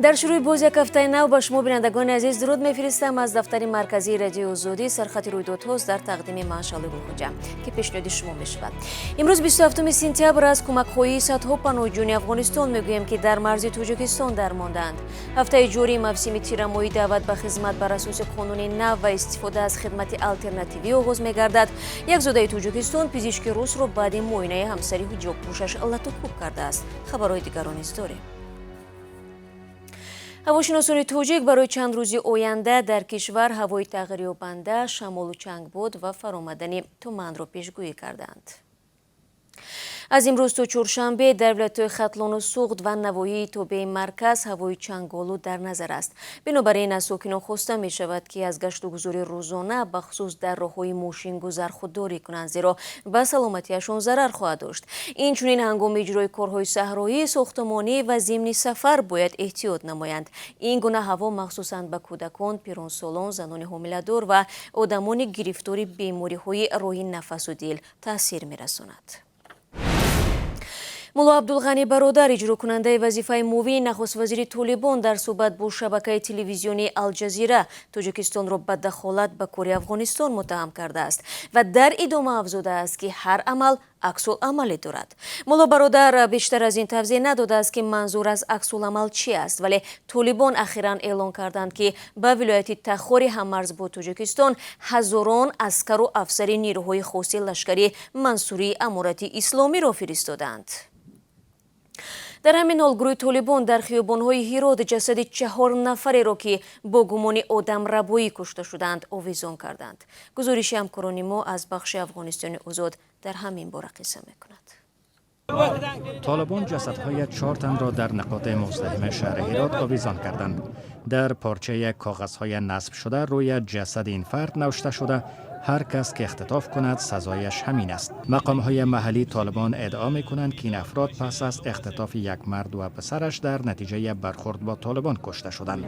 Дар шурӯи боз як ҳафтаи нав ба шумо, бинандагони азиз, дуруд мефиристам. Аз дафтари марказии Радиои Озодӣ сархати рӯйдодҳост дар тақдими ман, Шалои Гулхоҷа, ки пешниҳоди шумо мешавад. Имрӯз, 27 сентябр, аз кӯмакхоҳии садҳо паноҳҷӯёни Афғонистон мегӯем, ки дар марзи Тоҷикистон дармондаанд. Ҳафтаи ҷорӣ мавсими тирамоҳӣ даъват ба хизмат бар асоси қонуни нав ва истифода аз хидмати алтернативӣ оғоз мегардад. Як зодаи Тоҷикистон пизишки русро баъди муоинаи ҳамсари ҳиҷобпӯшаш латукӯб кардааст. Хабарҳои дигарро низ дорем. Ҳавошиносони тоҷик барои чанд рӯзи оянда дар кишвар ҳавои тағйирёбанда, шамолу чангбод ва фаромадани туманро пешгӯӣ кардаанд. Аз имрӯз то чоршанбе дар вилоятҳои Хатлону Суғд ва навоҳии тобеи марказ ҳавои чанголуд дар назар аст. Бинобар ин, аз сокинон хоста мешавад, ки аз гаштугузори рӯзона, бахусус дар роҳҳои мошингузар, худдорӣ кунанд, зеро ба саломатиашон зарар хоҳад дошт. Инчунин ҳангоми иҷрои корҳои саҳроӣ, сохтмонӣ ва зимни сафар бояд эҳтиёт намоянд. Ин гуна ҳаво махсусан ба кӯдакон, пиронсолон, занони ҳомиладор ва одамони гирифтори бемориҳои роҳи нафасу дил таъсир мерасонад. Мулло Абдулғанӣ Бародар, иҷрокунандаи вазифаи муовини нахуствазири Толибон, дар суҳбат бо шабакаи телевизионии Алҷазира Тоҷикистонро ба дахолат ба кори Афғонистон муттаҳам кардааст ва дар идома афзудааст, ки ҳар амал аксуламале дорад. Мулло Бародар бештар аз ин тавзеҳ надодааст, ки манзур аз аксуламал чи аст, вале Толибон ахиран эълон карданд, ки ба вилояти Тахори ҳаммарз бо Тоҷикистон ҳазорон аскару афсари нирӯҳои хоси Лашкари Мансурии Аморати Исломиро фиристодаанд. Дар ҳамин ҳол, гурӯҳи Толибон дар хиёбонҳои Ҳирот ҷасади чаҳор нафареро, ки бо гумони одамрабоӣ кушта шудаанд, овезон карданд. Гузориши ҳамкорони мо аз бахши Афғонистони Озод дар ҳамин бора қисса мекунад. طالبان جسدهای چهار تن را در نقاط مزدحم شهر هرات آویزان کردند. در پارچه کاغذهای نصب شده روی جسد این فرد نوشته شده: هر کس که اختطاف کند، سزایش همین است. مقام های محلی طالبان ادعا می کنند که این افراد پس از اختطاف یک مرد و پسرش در نتیجه برخورد با طالبان کشته شدند.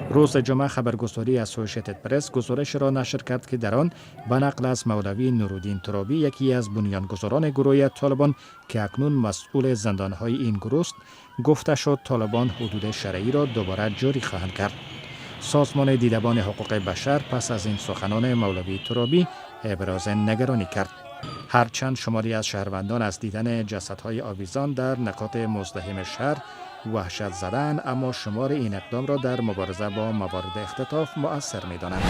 روز جمعه خبرگزاری اسوسییتد پرس گزارش را نشر کرد که در آن به نقل از مولوی نورالدین ترابی، یکی از بنیانگذاران گروه طالبان که اکنون مسئول زندانهای این گروه است، گفته شد طالبان حدود شرعی را دوباره جاری خواهند کرد. سازمان دیدبان حقوق بشر پس از این سخنان مولوی ترابی ابراز نگرانی کرد. هرچند شماری از شهروندان از دیدن جسدهای آویزان در نقاط مزدحم شهر وحشت زده‌اند، اما شمار این اقدام را در مبارزه با موارد اختطاف مؤثر می‌دانند.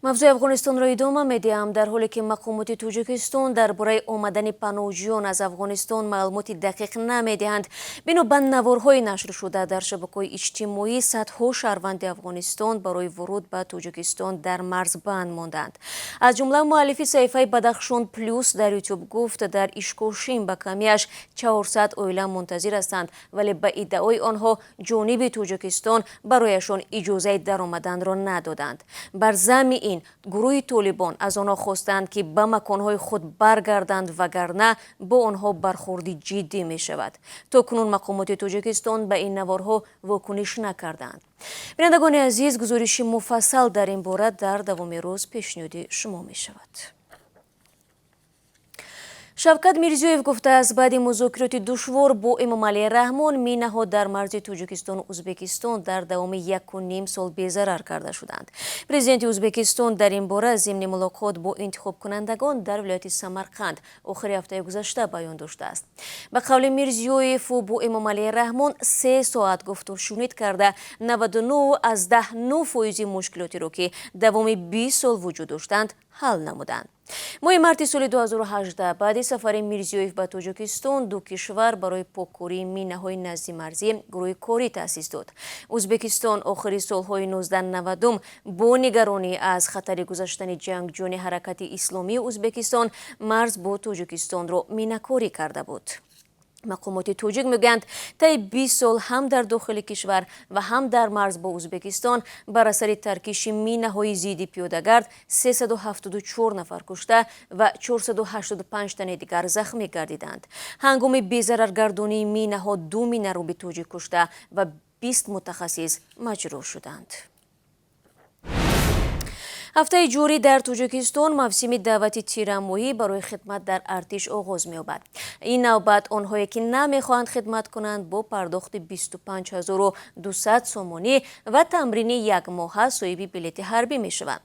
Мавзӯи Афғонистонро идома медиҳам. Дар ҳоле ки мақомоти Тоҷикистон дар бораи омадани паноҳҷӯён аз Афғонистон маълумоти дақиқ намедиҳанд, бино ба наворҳои нашршуда дар шабакаҳои иҷтимоӣ, садҳо шаҳрванди Афғонистон барои вуруд ба Тоҷикистон дар марз банд монданд. Аз ҷумла муаллифи саҳифаи Бадахшон Плюс дар Ютуб гуфт, дар Ишкошим ба камиаш 400 оила мунтазир ҳастанд, вале ба иддаои онҳо ҷониби Тоҷикистон барояшон иҷозаи даромаданро надоданд. Бар замми ин, гурӯҳи Толибон аз онҳо хостанд, ки ба маконҳои худ баргарданд, вагарна бо онҳо бархурди ҷиддӣ мешавад. То кунун мақомоти Тоҷикистон ба ин наворҳо вокуниш накарданд. Бинандагони азиз, гузориши муфассал дар ин бора дар давоми рӯз пешниҳоди шумо мешавад. Шавкат Мирзиёев гуфтааст, баъди музокироти душвор бо Эмомалӣ Раҳмон минаҳо дар марзи Тоҷикистону Ӯзбекистон дар давоми 1,5 сол безарар карда шуданд. Президенти Ӯзбекистон дар ин бора зимни мулоқот бо интихобкунандагон дар вилояти Самарқанд охири ҳафтаи гузашта баён доштааст. Ба қавли Мирзиёев, ӯ бо Эмомалӣ Раҳмон 3 соат гуфтушунид карда, 99,9 фоизи мушкилотеро, ки давоми 20 сол вуҷуд доштанд, ҳал намуданд. Моҳи марти соли 2018, баъди сафари Мирзиёев ба Тоҷикистон, ду кишвар барои поккории минаҳои наздимарзӣ гурӯҳи корӣ таъсис дод. Ӯзбекистон охири солҳои 1990 бо нигаронӣ аз хатари гузаштани ҷангҷӯёни Ҳаракати Исломии Ӯзбекистон марз бо Тоҷикистонро минакорӣ карда буд. Мақомоти тоҷик мегӯянд, таи 20 сол ҳам дар дохили кишвар ва ҳам дар марз бо Ӯзбекистон бар асари таркиши минаҳои зидди пиёдагард 374 нафар кушта ва 485 тани дигар захмӣ гардиданд. Ҳангоми безараргардонии минаҳо ду минароби тоҷик кушта ва 20 мутахассис маҷрӯҳ шуданд. Ҳафтаи ҷорӣ дар Тоҷикистон мавсими даъвати тирамоҳӣ барои хидмат дар артиш оғоз меёбад. Ин навбат онҳое ки намехоҳанд хидмат кунанд, бо пардохти 25 200 сомонӣ ва тамрини якмоҳа соҳиби билети ҳарбӣ мешаванд.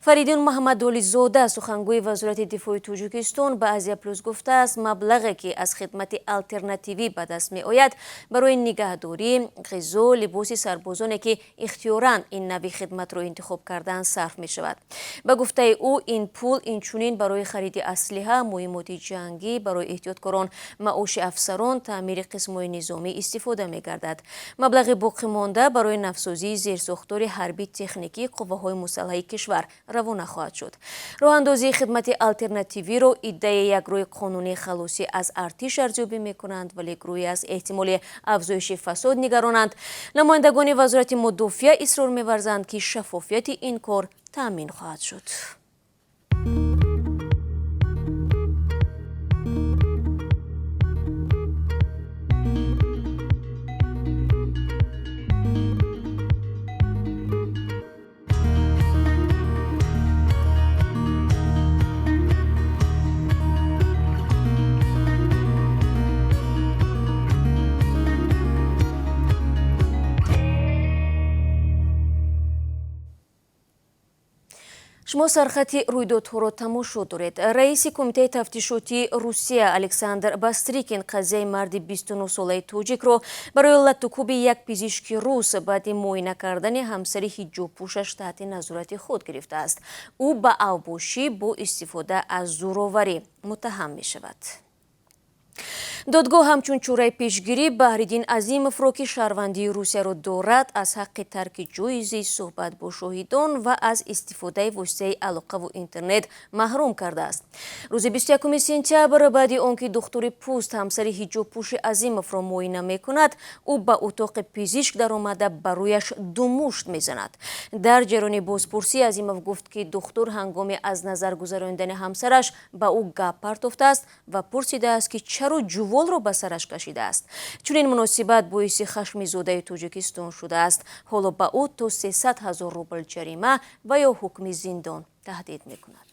Фаридун Муҳаммадолизода, сухангӯи Вазорати дифои Тоҷикистон, ба Азия Плюс гуфтааст, маблағе ки аз хидмати алтернативӣ ба даст меояд, барои нигаҳдорӣ, ғизо, либоси сарбозоне ки ихтиёран ин навъи хидматро интихоб кардаанд, сарф мешавад. Ба гуфтаи ӯ, ин пул инчунин барои хариди аслиҳа, муҳиммоти ҷангӣ барои эҳтиёткорон, маоши афсарон, таъмири қисмҳои низомӣ истифода мегардад. Маблағи боқимонда барои навсозии зерсохтори ҳарби техникии қувваҳои мусаллаҳи кишвар равона хоҳад шуд. Роҳандозии хидмати алтернативиро иддаи як рӯи қонунии халосӣ аз артиш арзёбӣ мекунанд, вале гурӯҳе аз эҳтимоли афзоиши фасод нигаронанд. Намояндагони Вазорати мудофиа исрор меварзанд, ки шаффофияти ин кор таъмин хоҳад шуд. Шумо сархати рӯйдодҳоро тамошо доред. Раиси Кумитаи тафтишотии Русия Александр Бастрикин қазияи марди 29-солаи тоҷикро барои латтукӯби як пизишки рус баъди муоина кардани ҳамсари ҳиҷобпӯшаш таҳти назорати худ гирифтааст. Ӯ ба авбошӣ бо истифода аз зӯроварӣ муттаҳам мешавад. Додгоҳ ҳамчун чораи пешгирӣ Баҳриддин Азимовро, ки шаҳрвандии Русияро дорад, аз ҳаққи тарки ҷойи зист, суҳбат бо шоҳидон ва аз истифодаи воситаи алоқаву интернет маҳрум кардааст. Рӯзи 21 сентябр, баъди он ки духтури пӯст ҳамсари ҳиҷобпӯши Азимовро муоина мекунад, ӯ ба утоқи пизишк даромада, ба рӯяш ду мушт мезанад. Дар ҷараёни бозпурсӣ Азимов гуфт, ки духтур ҳангоми аз назар гузаронидани ҳамсараш ба ӯ гап партофтааст ва пурсидааст, ки чаро ҷуволро ба сараш кашидааст. Чунин муносибат боиси хашми зодаи Тоҷикистон шудааст. Ҳоло ба ӯ то 300 ҳазор рубл ҷарима ва ё ҳукми зиндон таҳдид мекунад.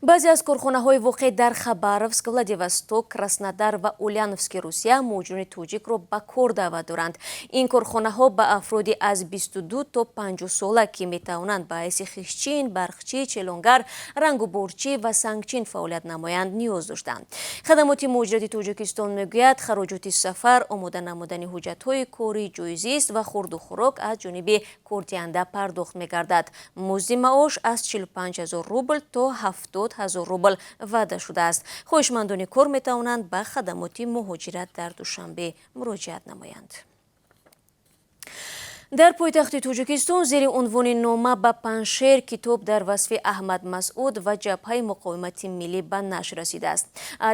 Баъзе аз корхонаҳои воқеъ дар Хабаровск, Владивосток, Краснодар ва Ульяновски Русия муҳоҷирони тоҷикро ба кор даъват доранд. Ин корхонаҳо ба афроди аз 22 то 50 сола, ки метавонанд ба ҳайси хишчин, барқчӣ, челонгар, рангуборчӣ ва сангчин фаъолият намоянд, ниёз доштанд. Хадамоти муҳоҷирати Тоҷикистон мегӯяд, хароҷоти сафар, омода намудани ҳуҷҷатҳои корӣ, ҷойи зист ва хӯрду хӯрок аз ҷониби кордиҳанда пардохт мегардад. Музди маош аз 45 ҳазор рубл то 70 ҳазор рубл ваъда шудааст. Хоҳишмандони кор метавонанд ба хадамоти муҳоҷират дар Душанбе муроҷиат намоянд. Дар пойтахти Тоҷикистон зери унвони «Нома ба Паншер» китоб дар васфи Аҳмад Масъуд ва Ҷабҳаи муқовимати миллӣ ба нашр расидааст.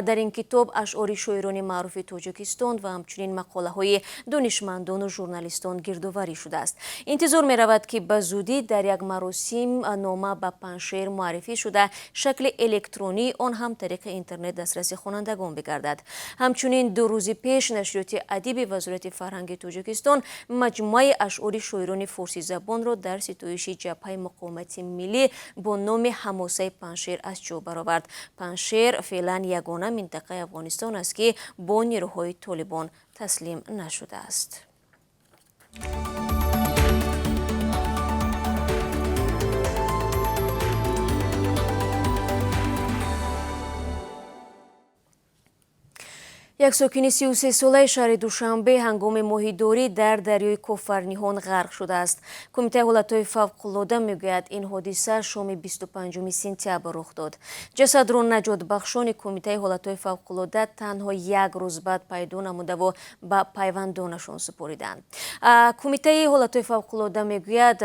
Дар ин китоб ашъори шоирони маъруфи Тоҷикистон ва ҳамчунин мақолаҳои донишмандону журналистон гирдоварӣ шудааст. Интизор меравад, ки ба зудӣ дар як маросим «Нома ба Паншер» муаррифӣ шуда, шакли электронии он ҳам тариқи интернет дастраси хонандагон бигардад. Ҳамчунин 2 рӯзи пеш нашриёти адиби Вазорати фарҳанги Тоҷикистон маҷмӯаи ашъори шоирони форсизабонро дар ситоиши Ҷабҳаи муқовимати миллӣ бо номи «Ҳамосаи Паншер» аз чоп баровард. Паншер феълан ягона минтақаи Афғонистон аст, ки бо нерӯҳои Толибон таслим нашудааст. Як сокини 33-солаи шаҳри Душанбе ҳангоми моҳидорӣ дар дарёи Кофарниҳон ғарқ шудааст. Кумитаи ҳолатҳои фавқулода мегӯяд, ин ҳодиса шоми 25 сентябр рух дод. Ҷасадро наҷотбахшони Кумитаи ҳолатҳои фавқулода танҳо як рӯз баъд пайдо намудаву ба пайвандонашон супориданд. Кумитаи ҳолатҳои фавқулода мегӯяд,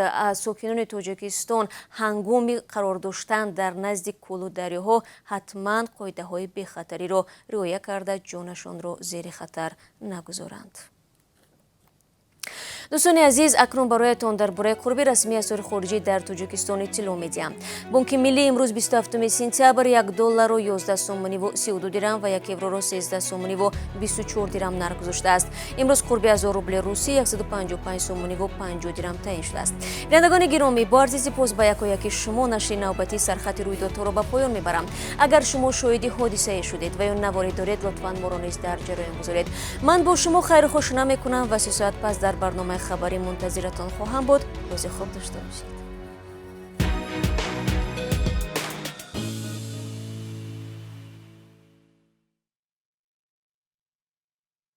сокинони Тоҷикистон ҳангоми қарор доштан дар назди кӯлу дарёҳо ҳатман қоидаҳои бехатариро риоя карда, ҷонашонро зери хатар нагузоранд. Дӯстони азиз, акнун бароятон дар бораи қурби расмии асъори хориҷӣ дар Тоҷикистон иттилоъ медиҳам. Бонки Миллӣ имрӯз, 27 сентябр, 1 долларро 11 сомониву 32 дирам ва 1 евроро 13 сомониву 24 дирам нарх гузоштааст. Имрӯз қурби 1000 рубли русӣ 155 сомониву 50 дирам таъин шудааст. Бинандагони гиромӣ, бо арзи сипос ба якояки шумо нашри навбатии Сархати рӯйдодҳоро ба поён мебарам. Агар шумо шоҳиди ҳодисае шудед ва ё наворе доред, лутфан моро низ дар ҷараён гузоред. Ман бо шумо хайру хуш намекунам ва 3 соат пас дар барномаи хабарӣ мунтазиратон хоҳам буд. Рӯзи хуб дошта бошед.